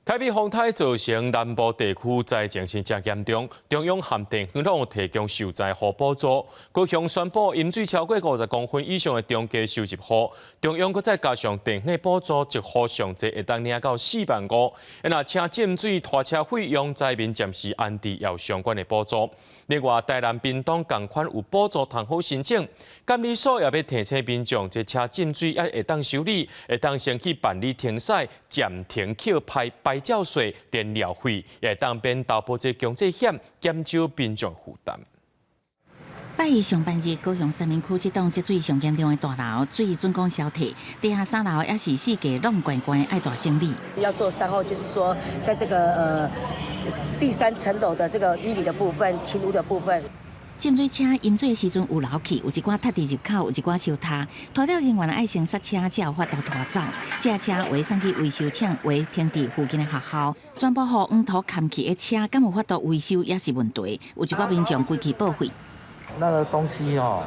開比風颱造成南部地區災情真正嚴重，中央和地方攏有提供受災戶補助。高雄宣布淹水超過50公分以上的中低收入戶，中央閣再加上地方的補助，一戶上濟會當領到4萬5。若車浸水拖車費用，災民暫時安置也有相關的補助。另外，台南屏東仝款有補助通好申請，監理所也欲提醒民眾，這車浸水也會當修理，會當先去辦理停駛、暫停扣牌、牌照稅、燃料費，也會當免投保這強制險，減少民眾負擔。拜一上班日，高雄三民區這棟積水上嚴重的大樓，水準講消退，地下三樓也是四界攏懸懸，愛大整理。要做善後，就是說，在這個第三層樓的這個淤泥的部分、清污的部分。浸水車淹水的時陣有漏去，有一寡塞佇入口，有一寡相塌。拖吊人員愛先剎車，才有法度拖走。這車會送去維修廠，會停佇附近的學校。全部予黃土崁去的車，敢有法度維修也是問題。有一寡民眾規氣報廢。那個東西哦，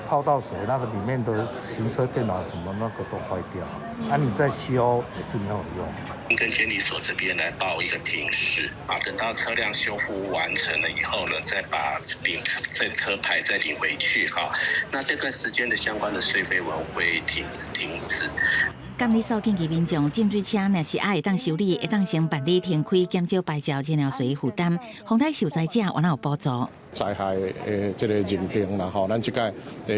泡到水，那個裡面的行車電腦什麼那個都壞掉，啊，你再修也是沒有用。跟監理所這邊來報一個停駛啊，等到車輛修復完成了以後呢，再把領這車牌再領回去哈。那這段時間的相關的稅費我們會停止。監理所建議民眾浸水車若是愛會當修理，會當先辦理停開，減少牌照燃料稅負擔。風颱受災者有哪有補助？災害的這個認定啦，吼，咱這擺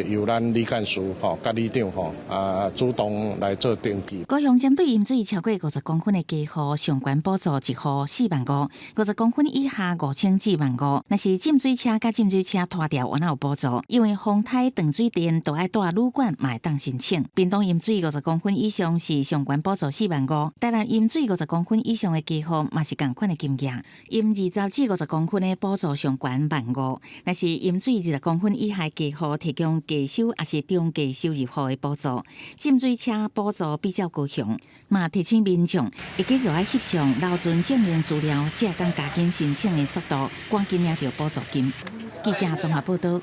由咱李幹事吼，佮里長吼啊主動來做登記。高雄針對淹水超過50公分的家戶，上懸補助一戶4萬5，50公分以下5000至1萬5。若是浸水車佮浸水車拖吊，有哪有補助？因為風颱斷水電，都愛蹛旅館嘛會當申請。屏東淹水五十公分以上是上懸補助4萬5，台南淹水五十公分以上的家戶嘛是仝款的金額，淹20至50公分的補助上懸1萬5。若是淹水20公分以下家戶，提供低收抑是中低收入戶的補助，浸水車補助比較高雄，嘛提醒民眾會記著愛翕相留存證明資料，才會當加緊申請的速度，趕緊領著補助金。記者綜合報導。